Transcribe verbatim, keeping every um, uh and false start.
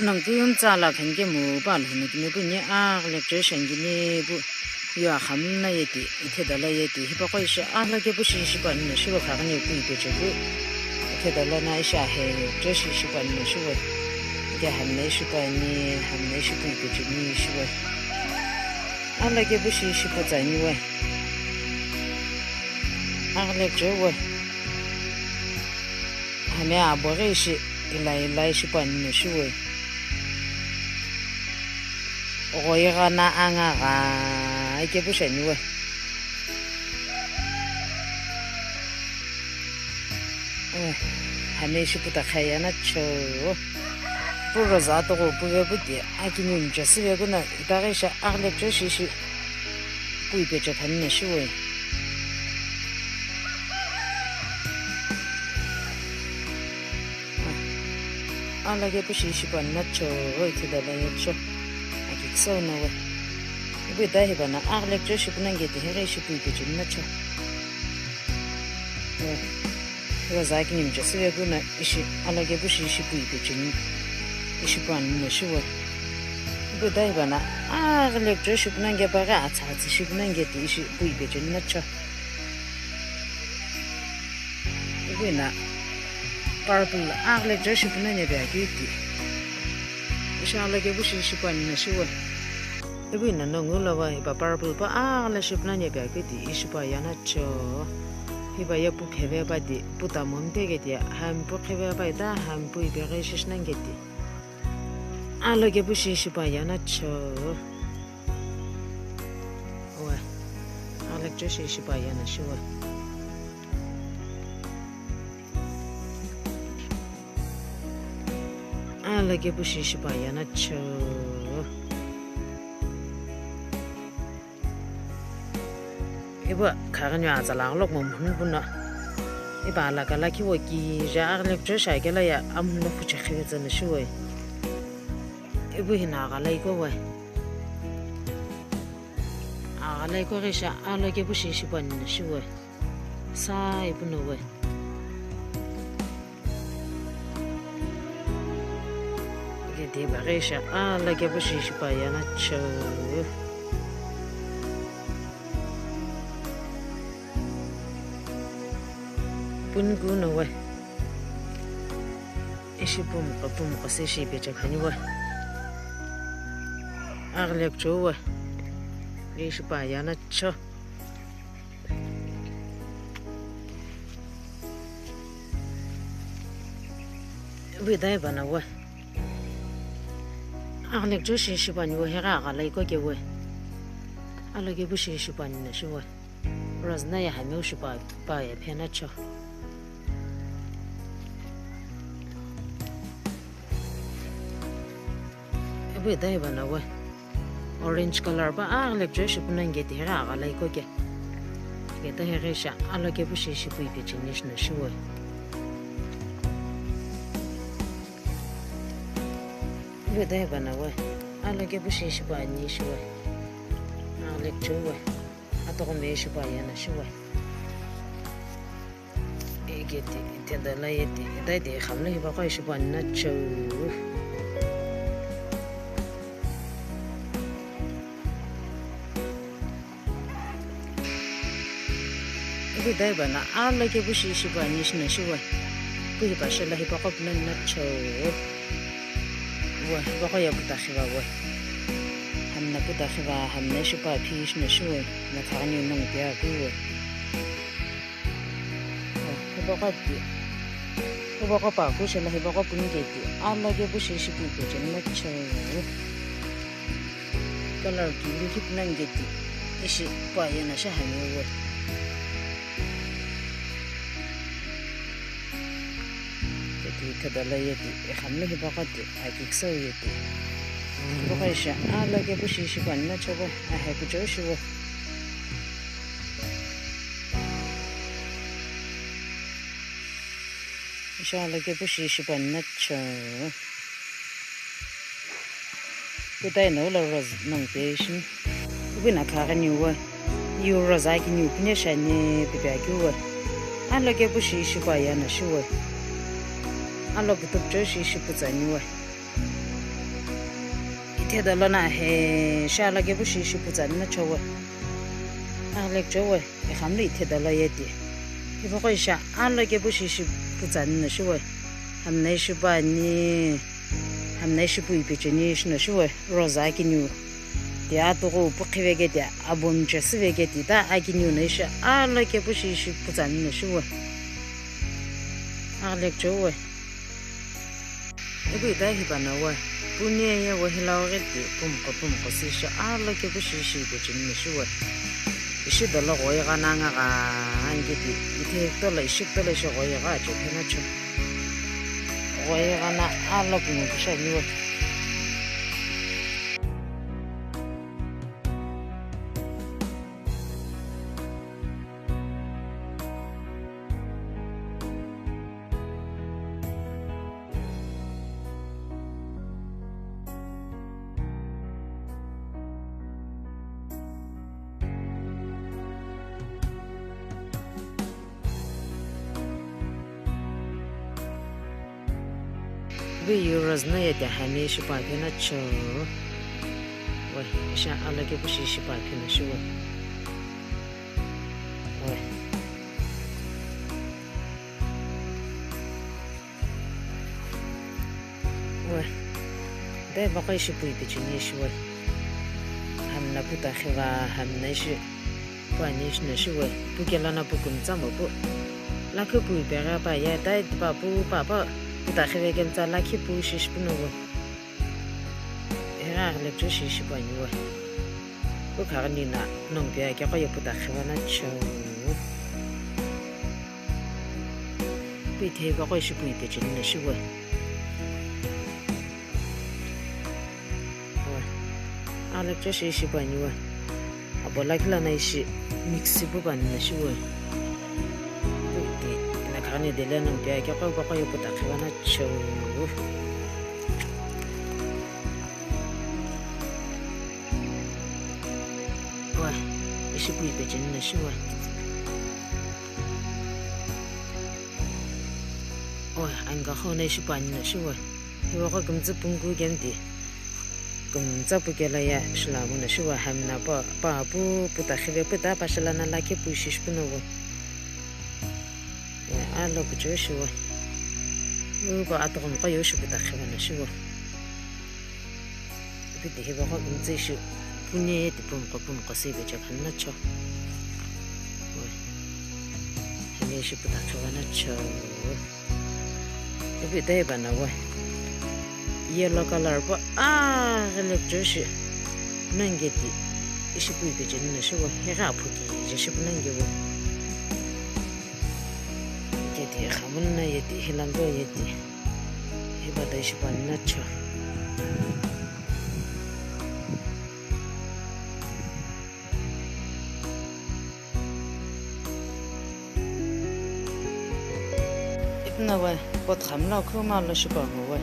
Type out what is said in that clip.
Nongu kümtsü la khani kemu pa lhunu kini pu ni aghile kuchou shi ani kini pu yo axamunu na yeti, itheda la yeti, hipaqo ishi alhokemu shi shipu ani no shiwe khaghini pu ipechepu. Itheda la na ishi ahe kuchou shi shipu ani no shiwe. Ike hamna shipu ani, hamna shipu ipechepu ni shiwe. Alhokemu shi shipu tsa ani we. Aghile kuchou we. Hami abo ghi ishi ilai ilai shipu ani no shiwe. Ghoyegha na angagha ikepu shi ani we. Eh, hami shipu ta khaya na cho. Pu roza togo pu ve pu ti akini mche si ve kuna itaghi shi aghile kuchou shi shi. Pu ipeche phani no shiwe. Alhokemu shi shipu ani no cho, itheda la ye cho. Aki kisa no we. Ipu ita hipa na aghile kuchou shipu no ngeti heghi shipu ipeche ani no cho. Roza kini mche si ve kuna ishi alhokemu shi shipu ipeche ani. Ishi pu ani no shiwe. Ipu ita hipa na aghile kuchou shipu no ngepa ghi atsa atsi shipu no ngeti ishi pu ipeche ani no cho. Ipu ina purple aghile kuchou shipu no ngepe akeu ti. Ishi alhokemu shi shipu ani no shiwe. Ipu ina no ngulo wa hipa purple pa aghile shipu no ngepe akeu ti ishi pu aya no cho. Hipa ye pu pheve pa ti pu ta mo mpe ke ti hami pu pheve pa ita hami pu ipe ghi shishi no ngeti. Alhokemu shi shipu aya no cho. Owe. Alhokemu shi shipu aya no shiwe. Alhokemu shi shipu aya no cho. Ipu khaghini atsala aghulo kumo mhunu puno. Ipu alaka lakhi wo kije aghile kuchou shi akela ye amhunu phuche khivetsü no shiwe. Ipu hino aghalai ko we. Aghalai ko ghi shi alhokemu shi shipu ani no shiwe. Sa ipu no we. Ike ti baghi shi alhokemu shi shipu aya no cho. Puniku no we. Ishi pumuqo pumuqo se shi ipeche phani we. Aghile kuchou we. Ishi pu aya no cho. Ipu ita hipa na we. Aghile kuchou shi shipu ani we heghi aghalai ko ke we. Alhokemu shi shipu ani no shiwe. Roza na ye hami shipu pa ye phe no cho. Ipu ita hipa na we. Orange color pa aghile kuchou shipu no ngeti heghi aghalai ko ke. Ike ta heghi shi alhokemu shi shipu ipeche ani shi no shiwe. Ipu ita hipa na we. Alhokemu shi shipu ani shiwe. Aghile kuchou we. Atoghume shipu aya no shiwe. Ike ti, itheda la yeti, ithai ti khamna hipaqo ishi pu ani no cho. Ipu ita hipa na alhokemu shi shipu ani shi no shiwe. Pu hipa shela hipaqo pu no ani no cho. Wa, hipaqo ye pu ta khiva we. Hamna pu ta khiva, hamna shipu aphi shi no shiwe. Na khaghini no ngu pi akeu we. Hipaqo pi, hipaqo pa kusho la hipaqo puni keti, alhokemu shi shipu ipeche ani no cho. Color kivi kipu no ngeti, ishi pu aya no shi hami we. Keti itheda la yeti, ikhamna hipaqo ti, aki kisa yeti. Hipaqo ishi alhokemu shi shipu ani no cho we, ahe kuchou shiwe. Ishi alhokemu shi shipu ani no cho. Kutai no lo rose nongu pe ishi. Ipu ina khaghini we. Yu rose akini pune shi ani pipe akeu we. Alhokemu shi shipu aya no shiwe. Alhokemu kuchou shi shipu tsa ani we. Theda lono he shala kepu shi ishi putsa nino chowe. Aghile chowe, ikhamlu itheda lo ye ti. Hipaqo isha alo kepu shi ishi putsa nino shiwe. Hamna ishi pani, hamna ishi pu ipecheni shino shiwe. Rosa akiniu. Ti atuqu pukhi veke ti, abomche siveke ti, ta akiniu no ishi alo kepu shi ishi putsa nino shiwe. Aghile chowe. Ipu ita hipano we, puni ye wehi lau ghi ti, pumuqo, pumuqo si ishi alo kepu shi ishi ipecheni no shiwe. Ishi dolo ghoyi gha na nga gha angi ti, ithi hektola ishi ktola ishi ghoyi gha ache pheno cho. Ghoyi gha na alo pungu pisha niwe. Bi euros no ye de hami shipa kena cho. We, isha alo kepu shi shipa kena shiwe. We. We. Dai baqo ishi pu ipecheni shiwe. Hamna puta khiva, hamna ishi pu ani ishi no shiwe. Pu kelo no pu kumtsa mo pu. Lakhi pu ipegha pa ye, dai pa pu pa pa puta khive kemtsa lakhi pu ishi shipu no we. Igha aghile cho shi ishi pu ani we. Pu khaghi ni na nongu pi akeqo ye puta khiva na cho. Pu ithei baqo ishi pu ipecheni no shiwe. We. Aghile cho shi ishi pu ani we. Abo lakhi lono ishi mix pu pu ani no shiwe. Pu ithei na khaghi ni dele nongu pi akeqo baqo ye puta khiva na cho. We. Ishi pu ipecheni no shiwe. Oe, anka khou no ishi pu ani no shiwe. Hiwaqo kümtsü pungu kemti. Kümtsa pu kelo ye shila mu no shiwe, hamna pa, pa pu, puta khive puta pa shila na lakhi pu ishi shipu no we. Ye, alo kucho shiwe. Upa atoqo mqo yo shi puta khive no shiwe. Ipi ti hiwaqo kümtsü ishi puni ye ti pumuqo pumuqo si ipeche khani no cho. Hami ishi puta khive no cho. Ipi ti hipano we. Yellow color pu aghile kucho shi. Nongu ti ishi pu ipecheni no shiwe. Higha aphu kije shipu nongu we. Keti khamuna yeti hilango yeti. Hipa do ishi pu ani no cho. Ipuno we, pot khamlo khuma lo shipa ngo we.